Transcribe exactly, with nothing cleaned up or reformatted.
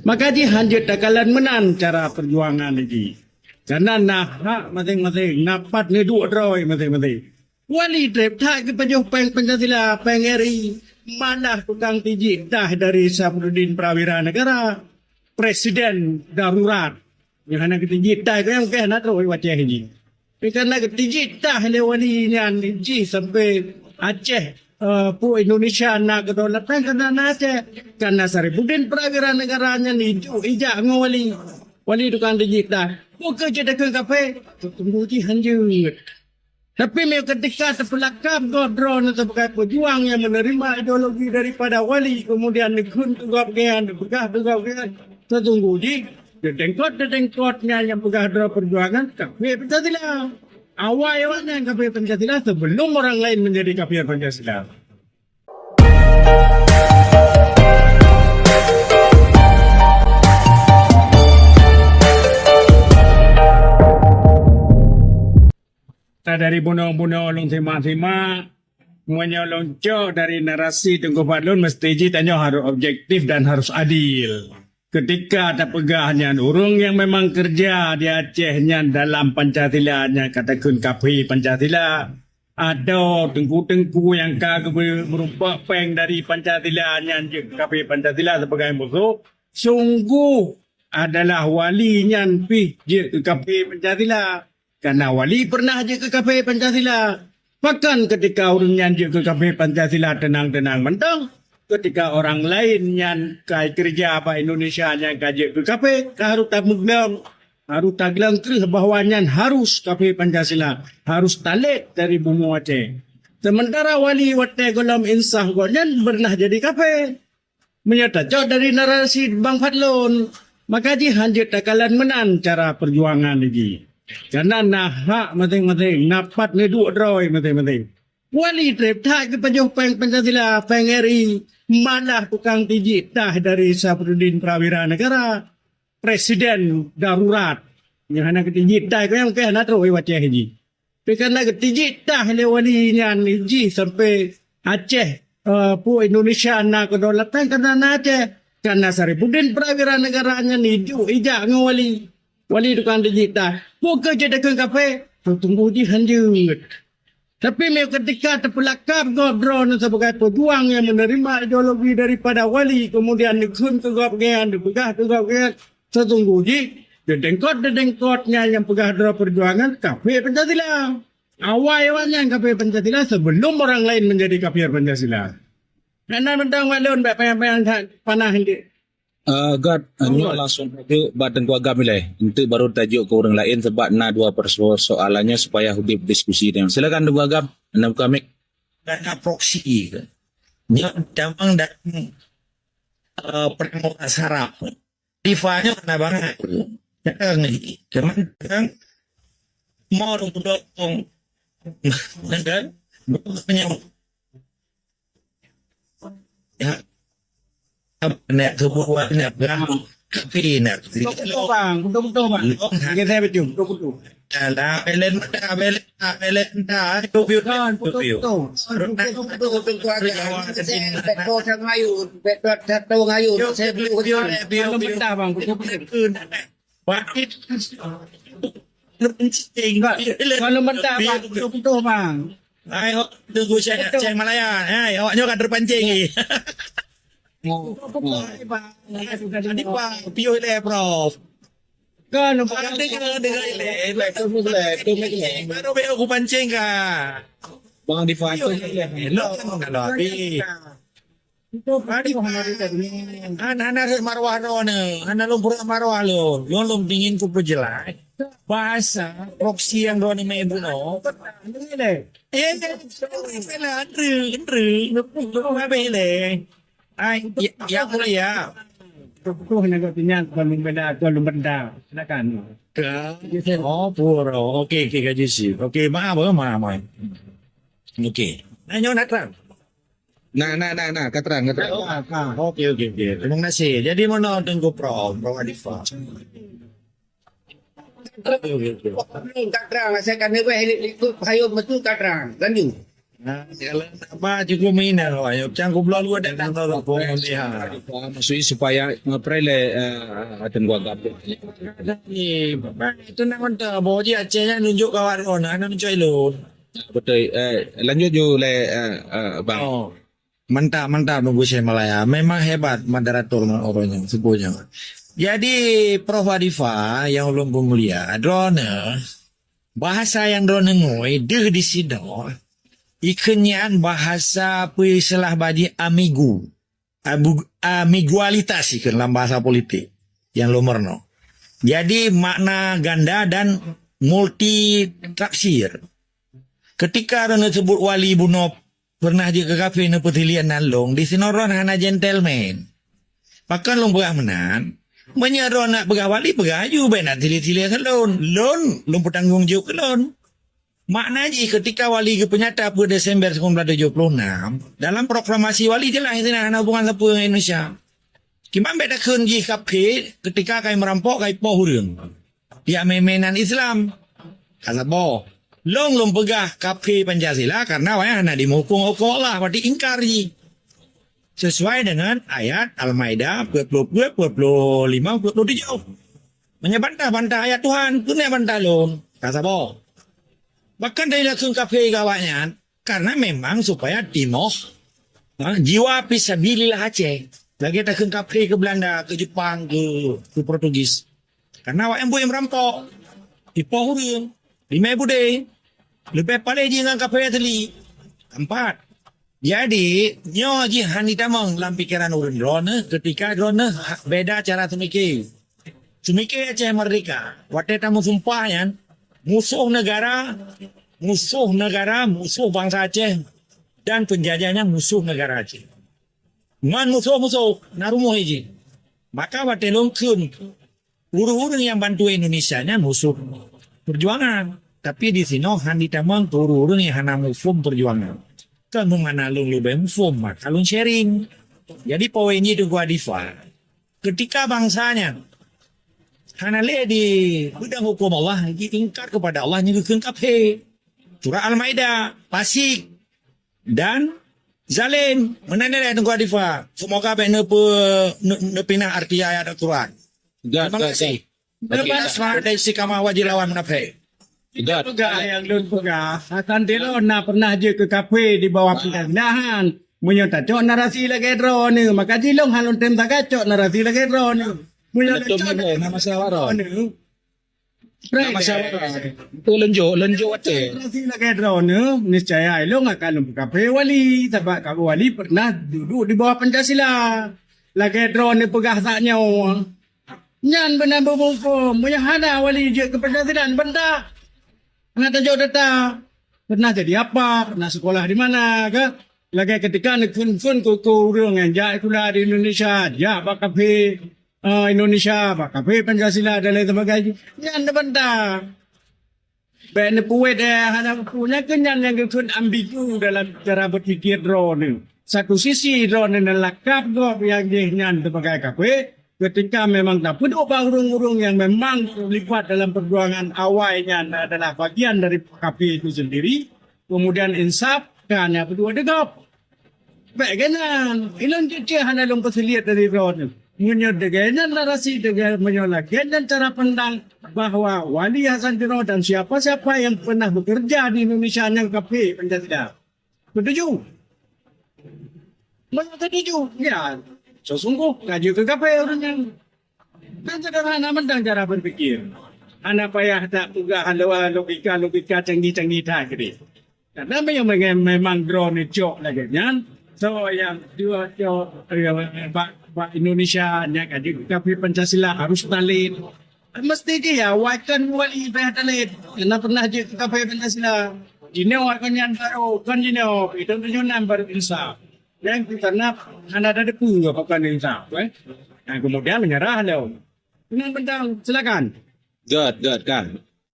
Maka jih hanjeuet takalon meunan cara peujuangan jih. Karena na hak maséng-maséng, na pat neuduek droe maséng-maséng. Wali treb that geupajoh péng Pancasila, péng R I, malah tukang tijik tah dari Syafruddin Prawira Negara, presiden darurat. Nyang hana geutijik tah, nyang keu hana trok u Aceh jih. Tapi karena geutijik tah lé wali nyan jih sampai Aceh, eh, pu Indonesia na kedaulatan karena na Aceh. Karena Syarifuddin Prawira Negara nyan ijuk ijak ngon wali. Wali tukang tijik tah. Bukan je dakeueng kafe, tunggu jih hanjeuet. Tapi meu ketika teupeulakab gob droeneuh sebagai pejuang yang menerima ideologi daripada wali, kemudian neukheun keu gob geuyan, neupeugah keu gob geuyan, sesungguh jih, teudengkot-teudengkot nyan nyang peugah droe peujuangan kafé Pancasila. Awai awaknyan kafé Pancasila sebelum orang lain menjadi kafir Pancasila. Dari bunoe-bunoe lôn simak-simak, meunyoe lôn cok dari narasi Teungku Fadlon, mesti jih tanyoe harus objektif dan harus adil. Ketika tapeugah nyan, ureuëng nyang memang keureuja di Aceh nyan dalam Pancasila nyan ka takheun kafé Pancasila, atau teungku-teungku nyang ka geubeu-, meurumpok péng dari Pancasila nyan jeuet kafé Pancasila sebagai musuh, sungguh adalah wali nyan pih jeuet keu kafé Pancasila. Karena wali pernah jeuet keu kafé Pancasila. Pakon ketika ureuëng nyan jeuet keu kafé Pancasila teunang-teunang mantong, ketika orang lain nyan ka keureuja bak Indonesia nyan ka jeuet keu kafé, ka harôh tameuglong, harôh taglong kreueh bahwa nyan harus kafé Pancasila, harus talét dari bumoe Aceh. Sementara wali watée gohlom insaf gobnyan pernah jadi kafé. Meunyoe tacok dari narasi Bang Fadlon, maka jih hanjeuet takalon meunan cara peujuangan jih. Karena na hak maséng-maséng, na pat neuduek droe maséng-maséng. Wali treb that geupajoh péng Pancasila, péng R I, malah tukang tijik tah dari Syafruddin Prawira Negara, presiden darurat. Nyang hana geutijik tah, nyang keu hana trok u Aceh jih. Tapi karena geutijik tah lé wali nyan jih sampai Aceh, eh, pu Indonesia na kedaulatan karena na Aceh. Karena Syarifuddin Prawira Negara nyan ijuk ijak ngon wali. Wali tukang tijik tah. Bukan je dakeueng kafé, tunggu jih hanjeuet. Tapi meu ketika teupeulakab gob droeneuh sebagai pejuang yang menerima ideologi daripada wali, kemudian neukheun keu gob geuyan, neupeugah keu gob geuyan, sesungguh jih, dedengkot-dedengkot nyan nyang peugah droe peujuangan kafé Pancasila. Awai awaknyan kafé Pancasila sebelum orang lain menjadi kafir Pancasila. Hana mantong bak lôn bak payang-payang that panah indik. Uh, God, nyoe langsung saja bak Teungku Agam ilée. Enteuk baru tajok ke ureuëng laén sebab na dua persoalan nyoe supaya udeb diskusi nyoe. Silakan Teungku Agam, anda buka mic. Karena proksi ke. Nyoe damang dan uh, perang sarap. Difa nyoe hana bangai. Jangan lagi. Cuman kan mau dong dong. Kan? Ya. Nek keburuan nek berang. Tapi nek. Betul bang, betul betul bang. Kita betul, betul betul. Alah, belen dah, belen dah, belen dah. Itu biu, itu biu. Kalau mentah bang, betul betul. Kalau mentah bang, betul betul bang. Hai, awak tunggu saya cek Malaya. Hai, awak nyoka terpancing ni. Betul betul bang. Tadi bang, piu le, Prof. Kan, Bang Difa. Dengar, dengar, dengar. Baru beu aku pancing ka. Bang Difa. Lo kan kalau habis. Bang Difa. Hana, hana rhot marwah droeneuh. Hana lôn peureulèe marwah lôn. Lôn, lôn pingin kupeujeulaih bahasa proksi nyang droeneuh meubunoe. Eh, Andre, Andre, Andre, habis lé. Ai, ya, ya mulia. Tuh nak kat tinggal kalau benda, kalau benda. Silakan. Ke? Oh, pura. Okey, okey, Kak Jisi. Okey, maaf, eh, maaf, maaf. Okey. Nah, nyoe nak terang. Nah, nah, nah, nah, ka terang, ka terang. Ah, ah. Okey, okey, okey. Terima kasih. Jadi, mana Teungku Prof, Prof Adifah? Okey, okey, okey. Ka terang, saya kan lebih ikut payung betul ka terang. Lanjut. Nah, kalau apa cukup mina awak nyoe. Cang kubloe luwat dan nonton pun lihat. Maksudnya supaya ngepreh lé, eh, atem gua gabung. Jadi, itu nak mantap. Bawa je Aceh nyan nunjuk kawan lôn, anak mencari lôn. Betul. Eh, lanjut ju lé, eh, eh, bang. Oh. Mantap, mantap Teungku Syekh Malaya. Memang hebat moderator orang nyan, sebutnya. Jadi, Prof Adifa yang ulôn peumulia, droeneuh, bahasa yang droeneuh ngui deuh di sinoe, ikheun nyan bahasa apa istilah bagi ambigu. Abu-, ambigualitas ikheun lam bahasa politik yang lôn meurunoe. Jadi, makna ganda dan multi tafsir. Ketika droeneuh sebut wali bunoe pernah jeuet keu kafé neupeuteulian nan lôn, di sinoe droeneuh hana gentleman. Pakon lôn peugah meunan? Meunyoe droeneuh peugah wali, peugah aju, bèk na tiléh-tiléh keu lôn. Lôn, lôn peutanggong jaweueb keu lôn. Makna jih, ketika wali geupeunyata peuet Desember sembilan belas tujuh puluh enam, dalam proklamasi wali jeulaih sinan hana hubungan sapeue ngon Indonesia. Kiban bèk takheun jih kafé ketika ka merampok, ka ipoh ureueng. Di amé-amé nan Islam. Ka saboh. Lôn lôn peugah kafé Pancasila karena awaknyan hana dimeuhukôm hukum Allah, berarti ingkar jih. Sesuai dengan ayat Al-Maidah peuet puluh peuet, peuet puluh lima, peuet puluh tujoh. Meunyoe bantah-bantah ayat Tuhan, keuneuk bantah lôn. Ka saboh. Bahkan dari langsung kafé keu awaknyan, karena memang supaya timoh, ha, jiwa fisabilillah Aceh. Lagèe takheun kafé keu Belanda, keu Jepang, keu, keu Portugis. Karena awaknyan buet merampok, ipoh ureueng, limai budé, leubeh paléh jih ngon kafé asli. Keempat, jadi, nyoe jih hana jitamong lam pikeran ureueng droeneuh ketika droeneuh ha-, beda cara seumike. Seumike Aceh merdeka, watèe tameusumpah nyan, musoh negara, musoh negara, musoh bansa Aceh, dan penjajah nyan musoh negara Aceh. Ngon musoh-musoh, na rumoh jih. Maka watèe lôn kheun, ureueng-ureueng nyang bantu Indonesia nyan musoh perjuangan. Tapi di sinoe hana jitamong keu ureueng-ureueng nyang hana muphom perjuangan. Kan meunyo lôn leubeh muphom, maka lôn sharing. Jadi poin jih Teungku Adifa, ketika bansa nyan hana lé dipeudong huköm Allah, jiingkar keupada Allah, nyan geukheun kafé. Surat Al-Maidah, fasik dan zalim. Meunan lé Teungku Adifa. Semoga bèk neupeu-, ne-, neupinah arti ayat Al-Quran. Terima kasih. Lepas semangat dari istiqamah wajib lawan munafik. Peugah nyang lôn peugah, Hasan Tiro na pernah jeuet keu kafé di bawah pemerintahan. Meunyoe tacok narasi lagèe droeneuh, maka jih lôn hana lôn tem sagai cok narasi lagèe droeneuh. Meunyoe lôn cok narasi lagèe droeneuh, Nama sawara. Nama sawara. Tu lenjok, lenjok watèe. Narasi lagèe droeneuh, niscaya ilôn akan lôn peukafé wali, sabab kafé wali pernah duduk di bawah Pancasila. Lagèe droeneuh peugah saat nyoe. Nyan beuna beuhuköm, meunyoe hana wali jeuet keu Pancasila, bantah. Hana tajok data. Pernah jadi apa, pernah sekolah di mana, ke? Lagèe ketika neukheun-kheun keu, keu ureueng nyang jak sikula di Indonesia, jak bak kafé, eh, Indonesia, bak kafé Pancasila dan lain sebagainya. Nyan neubantah. Bèk neupeuwet, eh, hana peue. Nyan keuh nyan nyang geukheun ambigu dalam cara berpikir droeneuh. Satu sisi droeneuh neulakab gob nyang jih nyan sebagai kafé, ketika memang tapeuduek bak ureueng-ureueng nyang memang terlibat dalam perjuangan awai nyan adalah bagian dari kafé itu sendiri, kemudian insaf ka hana peuduek di gob. Bèk keunan, ilôn cit-cit hana lôn peuseuliet dari droeneuh. Meunyoe lagèe nyan narasi, lagèe, meunyoe lagèe nyan cara pandang bahwa Wali Hasan Tiro dan siapa-siapa yang pernah bekerja di Indonesia nyang kafé Pancasila. Setuju? Meunyoe setuju, ya, sesungguh ka jeuet keu kafé ureueng nyan. Kan sederhana mantong cara berpikir. Hana payah tapeugah logika-logika canggih-canggih that keudeh. Karena memang, memang droeneuh cok lagèe nyan, so nyang dua cok, eh, bak, bak Indonesia nyan ka jeuet keu kafé Pancasila harus talét. Mesti jih ya, awai kon wali payah talét. Karena pernah jeuet keu kafé Pancasila. Jinoe kon nyan baru, kon jinoe, itu tujuh enam baru insaf. Dan karena hana ada depu apa kan insaf, eh. Dan kemudian menyerah lom. Dengan bentang, silakan. Gèt, gèt, kan.